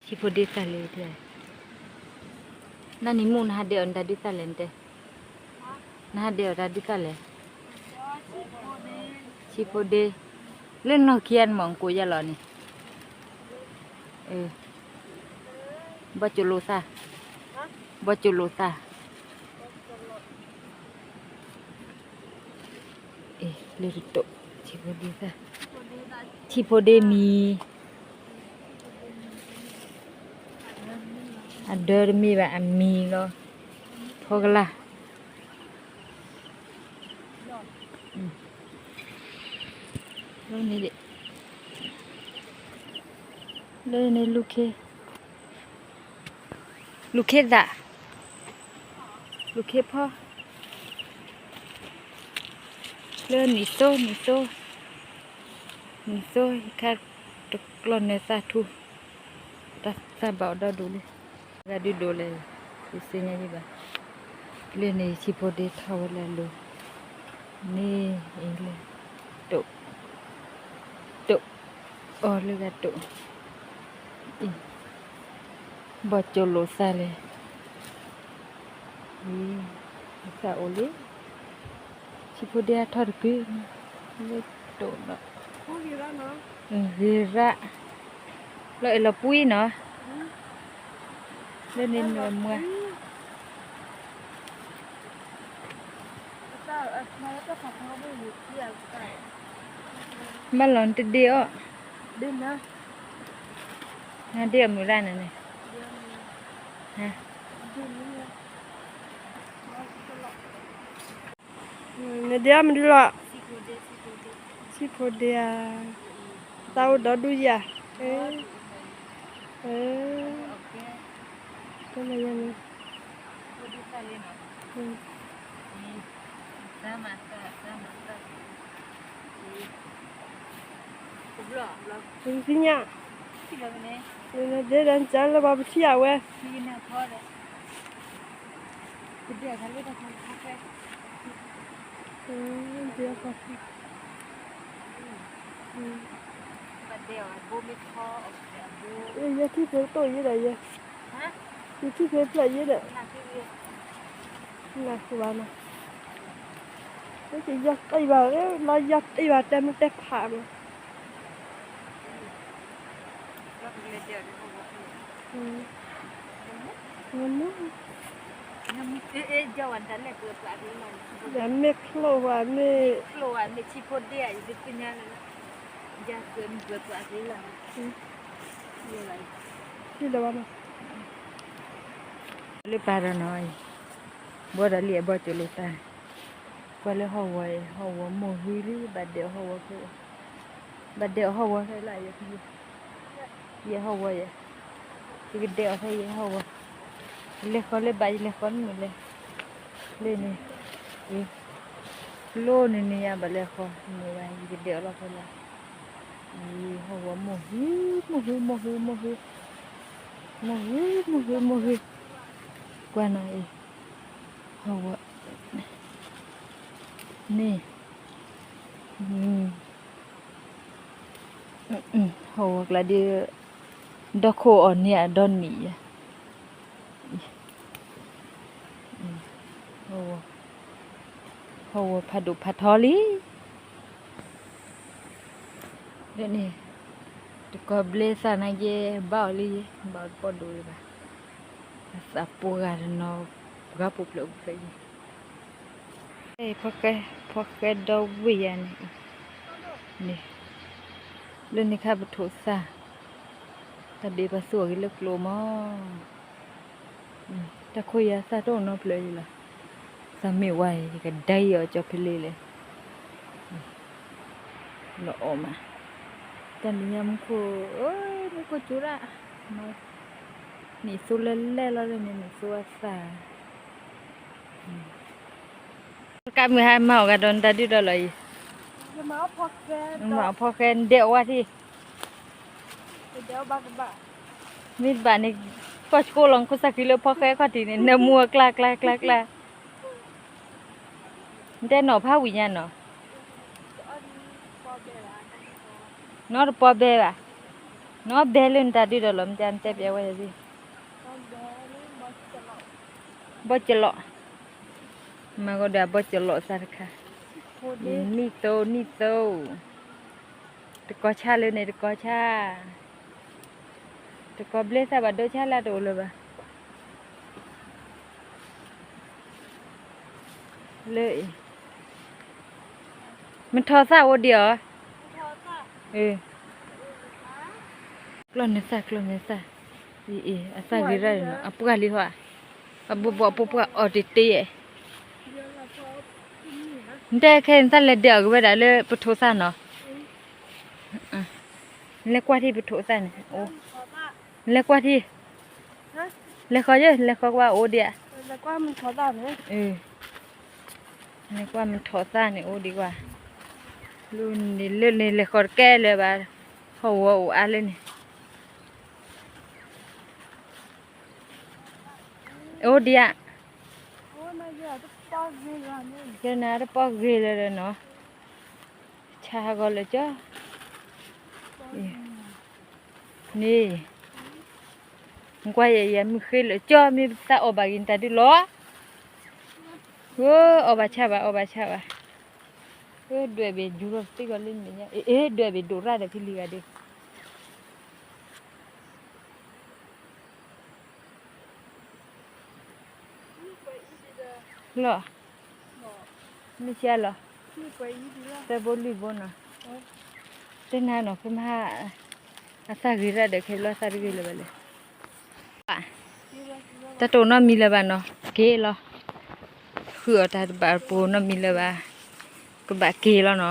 ဆံးဖိဒ့သၣ်လဲၣ်, နနံၤမုၣ်နဟးဒဲးအီၤနတၢ်ဒုးသၣ်လဲၣ်နတဲ, နဟးဒဲးအီၤတၢ်ဒုးသၣ်လဲၣ်, ဆံးဖိဒ့, လၢနီၢ်ခံဂၤနမၤကိးယၤလီၤန့ၣ်, ဘီကၠိလိာ်သၣ်, ဘီကၠိလိာ်သၣ် လၢတတိာ်, ဆံးဖိဒ့သၣ်, ဆံးဖိဒ့မံၤ, အဒၢတမ့ၢ်ဘၣ်အမံၤလီၤ, ထီကလၢ်, လၢန့ၣ် လူၤခ့သၣ်, လူၤခ့ဖီ, လၢနံၣ်သိ နံၣ်သိ, နံၣ်သိ ယခါတကျီၢ်နၢသၣ်ထူ, တၢ်သၣ်ဘၣ်အီၤဒီဒူၣ်လံ, ဂၤဒုဒိးလဲၣ်, ယသ့ၣ်ညါယံဘၣ်, လၢန့ၣ်ဆံးဖိဒ့ထီၣ်ဝဲလၢအလိၤ, န့ၣ်အံၤလၢ တိာ်, တိာ်, အီၤလၢဂၤတိာ်, အံၤ, ဘီကၠိလိာ်သၣ်လဲၣ်, အံၤ, သၣ်အိၣ်လံ, ဆံးဖိဒ့အထီၣ်တကု, လၢတိာ်နီၤ, ဂ့ၤရၣ်, လီၤအဲၣ်လီၤပှံၤနီၤ, လၢန့ၣ်နွဲၣ်မွဲ ဘၣ်လီၤနတဒ့အီၤ, နဒ့အီၤမုၢ်ရၣ်န့ၣ်န့ၣ်, နဒ့အီၤမနုၤလီၤ, ဆံးဖိဒ့ဧါ, သၣ်အိၣ်ဒီဒူၣ်ယၤ, တၢ်မၤယၤန့ၣ် ပသ့ၣ်ညါ, နဒ့ဒီးနကလၢပှၤပထံၣ်အဝဲ, ယထံၣ်ဖဲတိၢ်ယဲဒီးယဲ, ယထံၣ်ဖဲဖျၢၣ်ယဲဒီး, နၢ်ဟူဘၣ်နီၤ, ယယီၢ်တ့ၢ်ဘၣ်, လီၤယီၢ်တ့ၢ်ဘၣ်တဲမ့ၢ်တဲဖးမး, မ့ၢ်ချိၣ်ဝဲမ့ၢ်, လၢပၢ်ဒီးနီၤ, ဘီဒီးလံအဘီကၠိလိာ်သၣ်, ကွၢ်လၢဟီၣ်ဝီၤအံၤ ဟီၣ်ဝီၤမိၢ်ဟုလံ ဘၣ်ဒဲးအီၤဟီၣ်ဝီၤဖဲ, ဘၣ်ဒဲးအီၤဟီၣ်ဝီၤဖဲလၢယဲ, ယဲဟီၣ်ဝီၤယဲ, ယကဒဲးအီၤဖဲယဲဟီၣ်ဝီၤ, လဲၤဃီလၢဘၣ်ယလဲၤဃီမုာ်လဲၣ်, လၢန့ၣ်, လီၢ်န့ၣ်န့ၣ်ယဘၣ်လဲၤဃီမုာ်ဘၣ် ယကဒဲးအီၤလီၤဖဲလၢ, အံၤ ဟီၣ်ဝီၤမိၢ်ဟု, မိၢ်ဟု မိၢ်ဟု မိၢ်ဟု, မိၢ်ဟု မိၢ်ဟု မိၢ်ဟု, ကွၢ်နီၤအံၤ, ဟီၣ်ဝီၤ, န့ၣ်, ဟီၣ်ဝီၤကျါဒ်, ဒီခိၣ်အီၤန့ၢ်အဒီနံၣ်ယဲ, ဟီၣ်ဝီၤဖးဒိၣ်ဖးထီလံ, ဒ်န့ၣ်, တကီၢ်ဘျ့သၣ်နာ်က့ ဘၣ်အီၤလံ, ဘၣ်အီၤတပီၢ်ဒိၣ်လၢၤဘၣ်, အသးပှဲၤဂၤတနီၤ, ပှၤပူၤဖျဲးပူၤဖျဲးယဲ, ဖီဃဲဒီဝ့ၢ်ယၤန့ၣ်, န့ၣ်, လၢန့ၣ်ခါပထိးသၣ်, တၢ်ဒ့ပှၤသူအီၤဂ့ၤလၢကျိမး တၢ်ခိၣ်ယၤသၣ်တအိၣ်နီတဖျၢၣ်လီၤ, သၣ်မ့ၢ်ဝါအံၤ ယကဒါအီၤကၠီဖဲလဲၣ်လဲၣ်, လီၤအီၣ်မး, တၢ်နံၤညါမူခိၣ်, မူခိၣ်ကၠိဒၣ်, နံၣ်သိလဲၣ်လဲၣ်လီၤန့ၣ် နံၣ်သိအသၣ်, ကါမုၢ်ဟါမၤအီၣ်ဂၤဒီးနတၢ်ဒုၣ်ဒီးလီၤအံၤ, မၤအီၣ်ဖီဃဲနဒဲးအီၤဝဲထံၣ် မ့ၢ်တဘၣ်န့ၣ်, ကီၢ်ဆှိလီၤခိၣ်သၣ်ဃံလၢဖီဃဲခီၣ်ထံးန့ၣ် နၢမူအကျါကျါကျါကျါ, နတဲနီၢ်ဖးဝံၤညါနီၤ, နီတပီဘဲဘၣ်, နီၢ်ဘဲလၢနတၢ်ဒုးဒီးလီၤ မ့ၢ်တဲပျဲဝဲယၤဒုး, ဘီၣ်ကလီး, မၤကီးဒီးအဘီၣ်ကလီးသၣ်တခါ, နံၣ်သိ နံၣ်သိ, တကီဆၣ်လၢန့ၣ် တကီဆၣ်, တကီဘျဲၣ်သၣ်ဘၣ်ဒိဆၣ်လၢတအိၣ်လၢၤဘၣ်. လၢအံၤ, မထီၣ်သၣ်အိၣ်ဒံးအီၤ, ကျီၢ်နသၣ် ကျီၢ်နသၣ်, အံၤ အသၣ်ဂ့ၤရၣ်နီၤ အပှၢ်လံဟီ, အဘိဘိအပှၢ်ပှၢ်အီၤတ့ၢ်တ့ၢ်ယဲၢ်, နတဲခဲနသၣ်လဲၤဒဲးအီၤကဝဲဒၣ်လၢပထိးသၣ်နီၤ, နလဲၤကွၢ်ထံပထိးသၣ်န့ၣ်, နလဲၤကွၢ်ထံ, လဲၤဃီယဲၢ် လဲၤဃီကွၢ်အိၣ်ဒံးဧါ, လဲၤကွၢ်မထီၣ်သၣ်န့ၣ်အိၣ်ဒံးကွၢ်, လၢန့ၣ်လၢန့ၣ်လဲၤဃီတကဲလၢၤဘၣ်, ဟီၣ်ဝီအိၣ်အါလၢန့ၣ် အိၣ်ဒံးဧါ, ကဲနၤတပီၢ်ဂ့ၤလၢၤဒီးနီၤ, ဆါဟးဂီၤလၢကၠီ, န့ၣ်, ကွၢ်ယဲၢ်ယဲၢ်မုၢ်ဃ့လၢာ်ကၠီ မ့ၢ်ပသးအီၣ်ဘၣ်ဂ့ၤနတၢ်ဒုးလီၤ, အီၣ်ဘၣ်ဆၣ်ဘၣ် အီၣ်ဘၣ်ဆၣ်ဘၣ်, ဒွဲၣ်ဘ့ၣ်ယူၤထီၣ်သ့ဂီၤလၢမဲာ်ညါ, အ့ ဒွဲၣ်ဘ့ၣ်ဒိၣ်ရၣ်ဒီးဖံလံၤဂၤဒုး လီၤ, မ့ၢ်ဆါလီၤ, သၢဘိလွံၢ်ဘိနီၤ, တဲနၤနီၤ ဖဲမဟါ အသၣ်ဂ့ၤရၣ်ဒီးခဲဘျီသၣ်တဂ့ၤလၢၤဘၣ်လဲၣ်, တၢ်တအိၣ်နီတမံၤလၢၤဘၣ်နီၤ က့ၤလီၤ, ဃုအီၣ်တၢ်တဘၣ်ပှိၤနီတမံၤလၢၤဘၣ်, ကဘၣ်က့ၤလီၤနီၤ,